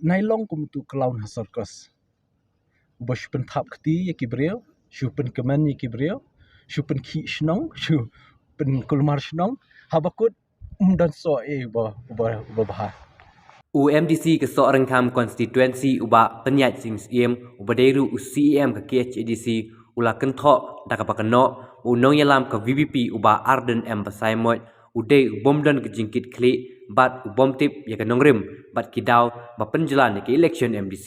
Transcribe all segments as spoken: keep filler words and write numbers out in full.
Nai long kum utu u clown ha circus. Uba shu pynthap kti ïa ki briew, shu pynkmen ïa ki briew, shu pynkhih shnong, shu pynkulmar shnong. Haba kut, ym don soh ei uba, uba, uba bha. U MDC ka Sohryngkham constituency u Bah Pynïaid Sing Syiem, uba dei ruh u CEM ka KHADC, u la kynthoh da kaba kynnoh ba u nongïalam ka VPP u Bah Ardent M Basaiawmoit u dei u bym don ka jingkitkhlieh bad u bym tip ïa ka nongrim bad ki daw ba pynjlan ïa ka election MDC.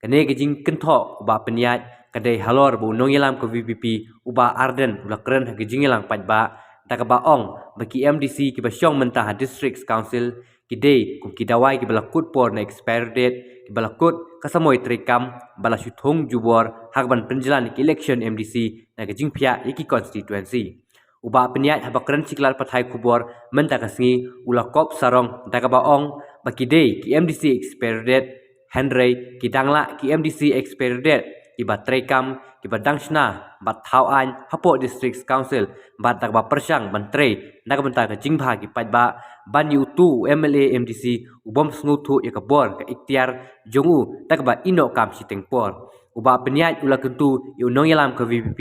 Kane ka jingkynthoh u Bah Pynïaid ka dei halor ba u nongïalam ka VPP u Bah Ardent u la kren ha ka jingïalang paidbah da kaba ong ba ki MDC kiba shong mynta ha District Council ki dei kum ki dawai kiba la kut por na expiry date, kiba la kut ka samoi treikam ba la shu thung jubor ha kaban pynjlan ïa ka election MDC na ka jingphiah ïa ki constituency. U Bah Pynïaid haba kren sha ki lad pathai khubor mynta ka sngi u la kop sarong da kaba ong ba ki dei ki MDC expiry date, hynrei ki dang lah ki MDC expiry date kiba treikam, kiba dang shna bad thaw aiñ hapoh District Council bad da kaba pyrshang ban trei na ka bynta ka jingbha ki paidbah ban ïa utu u MLA MDC u bym sngewthuh ïa ka bor ka iktiar jong u da kaba ïehnoh kam shiteng por. U Bah Pynïaid u la kyntu ïa u nongïalam ka VPP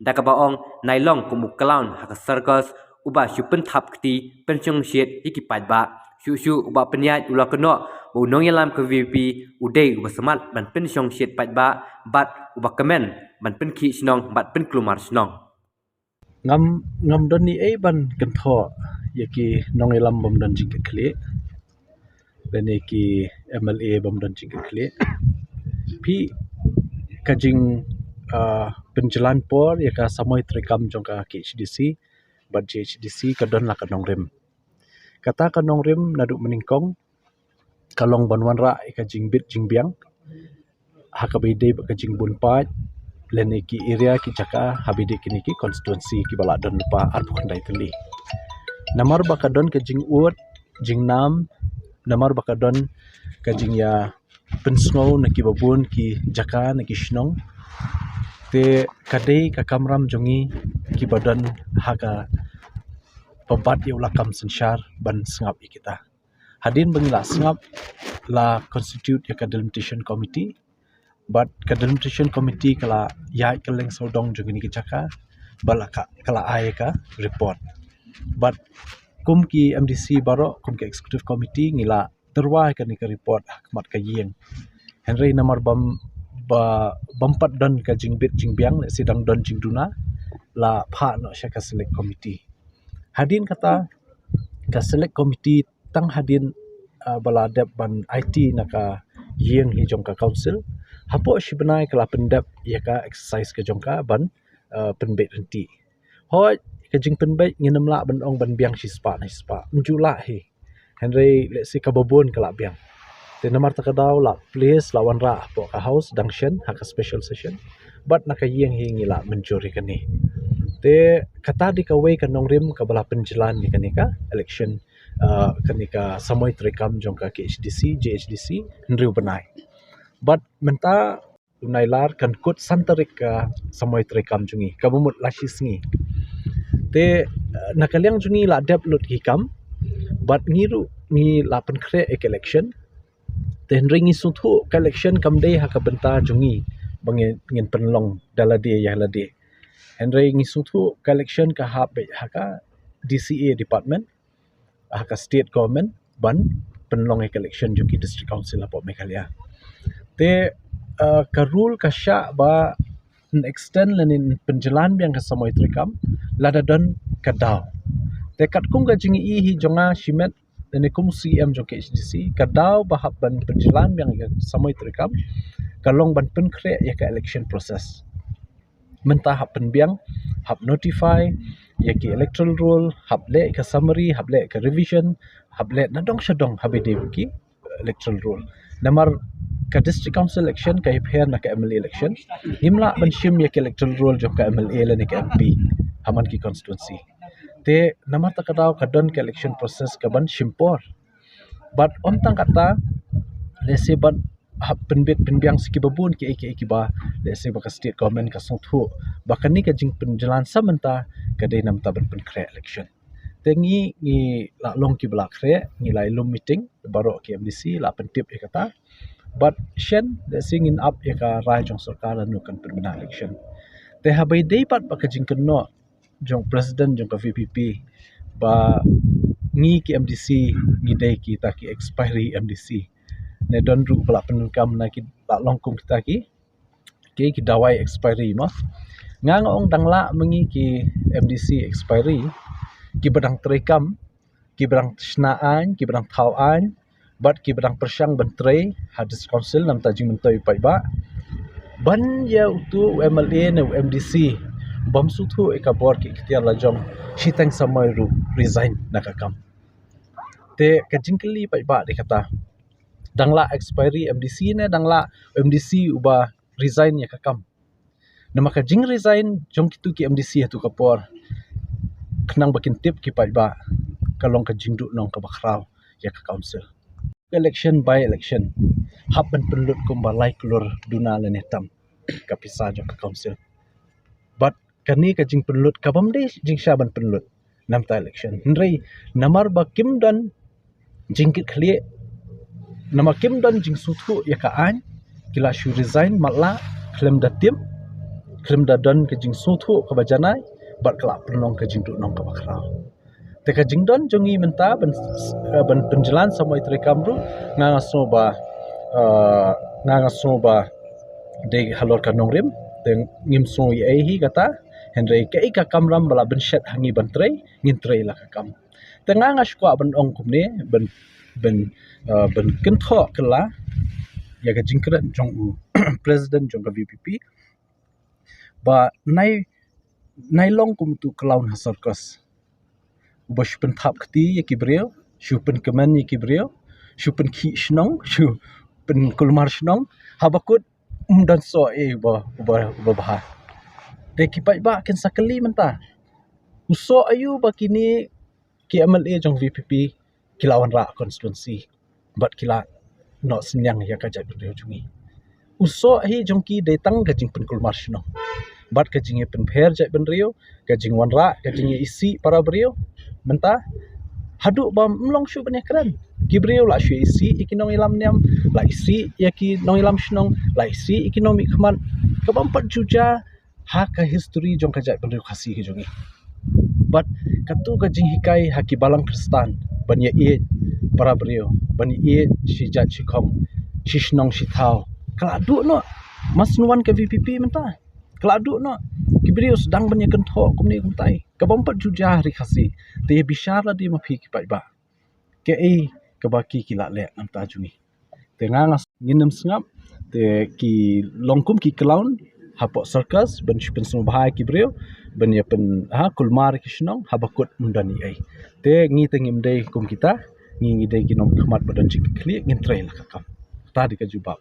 da kaba ong nai long kum u clown ha ka circus uba shu pynthap kti, pynshongshit ïa ki paidbah. Shuh shuh u Bah Pynïaid u la kynnoh ba u nongïalam ka VPP u dei uba smat ban pynshongshit paidbah bad uba kmen ban pynkhih shnong bad pynkulmar shnong. Ngam, ngam don ei ei ban kynthoh ïa ki nongïalam bym don jingkitkhlieh lane ki MLA bym don jingkitkhlieh. Phi, ka jing, ah, pynjlan por ïa ka samoi treikam jong ka KHADC bad JHADC ka don la ka nongrim. Kata ka nongrim naduh mynnyngkong ka long ban wanrah ïa ka jingbit jingbiang ha kaba ïadei bad ka jingbun paid lane ki area, ki jaka haba ïadei kine ki constituency kiba la don lypa arphew khyndai tylli. Namar ba ka don ka jingud jingnam, namar ba ka don ka jingïa pynsngew na kiba bun ki jaka, na ki shnong, te ka dei ka kamram jong ngi kiba don ha kaba bat ïa u lakam synshar ban sngap ïa kita. Hadien ba ngi la sngap, la constitute ïa ka delimitation committee. Bad ka delimitation committee ka la ïaid kylleng sawdong jong kine ki jaka bad la ka, ka la ai ka report. Bad kum ki MDC baroh, kum ki executive committee, ngi la tyrwa ïa kane ka report ha khmat ka ïing. Hynrei namar bym, ba, bym pat don ka jingbit jingbiang, lehse dang don jingduna, la phah noh sha ka select committee. Hadien kata, ka select committee tang hadien, ah, ba la dep ban aiti na ka ïing hi jong ka council, hapoh shi bnai ka la pyndep ïa ka exercise ka jong ka ban, ah, pynbeit ryntih. Hooid, ka jingpynbeit ngin ym lah ban ong ban biang shispah na shispah, ym ju lah hi. Hynrei lehse kaba bun ka la biang. Te namar kata ka daw la place, la wanrah hapoh ka house dang shen ha ka special session. Bad na ka ïing hi ngi la mynjur ïa kane. Te kata dei kawei ka nongrim kaba la pynjlan ïa kane ka election, ah, kane ka samoi treikam jong ka KHADC, JHADC, hynriew bnai. Bad mynta u Nailar kan kut san tarik ka samoi treikam jong ngi, kaba mut la shi sngi. Te, eh, na ka liang jong ngi la dep lut ki kam, bad ngi ruh ngi la pynkhreh ïa ka election. Te hynrei ngi sngewthuh ka election kam dei ha ka bynta jong ngi ba ngin, ngin pynlong da lade ïa lade. Hynrei ngi sngewthuh ka election ka hap beit ha ka DCA department, ha ka state government ban pynlong ïa ka election jong ki district council hapoh Meghalaya. Te, eh, ka rule ka shah ba yn extend lane yn pynjlan biang ka samoi treikam lada don ka daw. Te katkum ka jingïohi hi jong nga shimet lane kum CEM jong ka KHADC, ka daw ba hap ban pynjlan biang ïa ka samoi treikam ka long ban pynkhreh ïa ka election process. Mynta hap pynbiang, hap notify ïa ki electoral roll, hap leh ka summary, hap leh ka revision, hap leh nadong shadong haba ïadei bad ki electoral roll. Namar ka district council election ka ïapher na ka MLA election. Ngim lah ban shim ïa ka electoral roll jong ka MLA lane ka MP ha man ki constituency. Te namar kata ka daw ka don ka election process kaban shim por. Bad ym tang kata, lehse bad hap pynbit pynbiang sha kiba bun kiei kiei kiba, lehse ba ka state government ka sngewthuh ba kane ka jingpynjlan sa mynta ka dei namar ban pynkhreh election. Te ngi, ngi la long kiba la khreh, ngi la ïalum meeting baroh ki MDC, la pyntip ïa kata. Bad shen, lehse ngin ap ïa ka rai jong sorkar lano kan pynbna election. Te haba ïadei pat bad ka jingkynnoh jong president jong ka VPP ba ngi ki MDC ngi dei kita ki expiry MDC. Ne don ruh ba la pyndonkam na ki, la long kum kita ki, ki, ki dawai expiry mo. Nga nga ong dang lah ma ngi ki MDC expiry, kiba dang treikam, kiba dang shna aiñ, kiba dang thaw aiñ, bad kiba dang pyrshang ban trei ha District Council namar ka jingmyntoi paidbah, ban ïa uto u MLA ne u MDC bym sngewthuh ïa ka bor ki iktiar lajong, shiteng samoi ruh resign na ka kam. Te ka jingkylli paidbah dei kata, dang lah expiry MDC ne dang lah MDC uba resign ïa ka kam? Namar ka jingresign jong kitu ki MDC ha tu ka por, khnang ba kin tip ki paidbah, ka long ka jingduhnong kaba khraw ïa ka council. Election by election, hap ban pynlut kumba lai klur duna lane tam ka pisa jong ka council. Bad kane ka jingpynlut ka bym dei jingshah ban pynlut namar ka election. Hynrei namar ba kim don jingkitkhlieh, namar kim don jingsngewthuh ïa ka aiñ, ki la shu resign matlah khlem da tip, khlem da don ka jingsngewthuh kaba janai, bad ka la pynlong ka jingduhnong kaba khraw. Te ka jingdon jong ngi mynta ban, eh, ban pynjlan samoi treikam ruh, nga nga sngew ba, eh, nga nga sngew ba dei halor ka nongrim, te ngim sngew ei ei hi kata, hynrei kaei ka kamram ba la bynshet ha ngi ban trei, ngin trei la ka kam. Te nga nga shu kwah ban ong kumne, ban, ban, eh, ban kynthoh kylla ïa ka jingkren jong u president jong ka VPP, ba nai, nai long kum utu u clown ha circus, uba shu pynthap kti ïa ki briew, shu pynkmen ïa ki briew, shu pynkhih shnong, shu pynkulmar shnong, haba kut ym don soh ei uba, uba, uba bha. Te ki paidbah kin sa kylli mynta, u soh aïu ba kine ki MLA jong VPP ki la wanrah constituency bad ki la noh synñiang ïa ka jaitbynriew jong ngi? U soh hi jong ki dei tang ka jingpynkulmar shnong bad ka jingïapynpher jaitbynriew, ka jingwanrah, ka jingïaisih para briew. Mynta haduh ba ym long shuh ban ïakren, ki briew la shu isih ïa ki nongïalam niam, la isih ïa ki nongïalam shnong, la isih ïa ki nongmihkhmat, kaba ym pat ju jia ha ka history jong ka jaitbynriew Khasi ka jong ngi. Bad katu ka jinghikai ha ki balang Khristan ban ïaieit para briew, ban ïaieit shi jait shi khong, shi shnong shi thaw, ka la duh noh. Mar shu wan ka VPP mynta, ka la duh noh. Ki briew sdang ban ïakynthoh kumne kumtai, kaba ym pat ju jia ha ri Khasi. Te bishar lade ma phi ki paidbah, kaei kaba ki, ki la leh namar ka jong ngi. Te nga nga ngin ym sngap, te ki long kum ki clown hapoh circus ban shu pynsngewbha ïa ki briew, ban ïa pyn, ha, kulmar ïa ki shnong, haba kut ym don ei ei. Te ngi te ngim dei kum kita, ngi, ngi dei ki nongkhmat ba don jingkitkhlieh, ngin trei la ka kam. Kata dei ka jubab.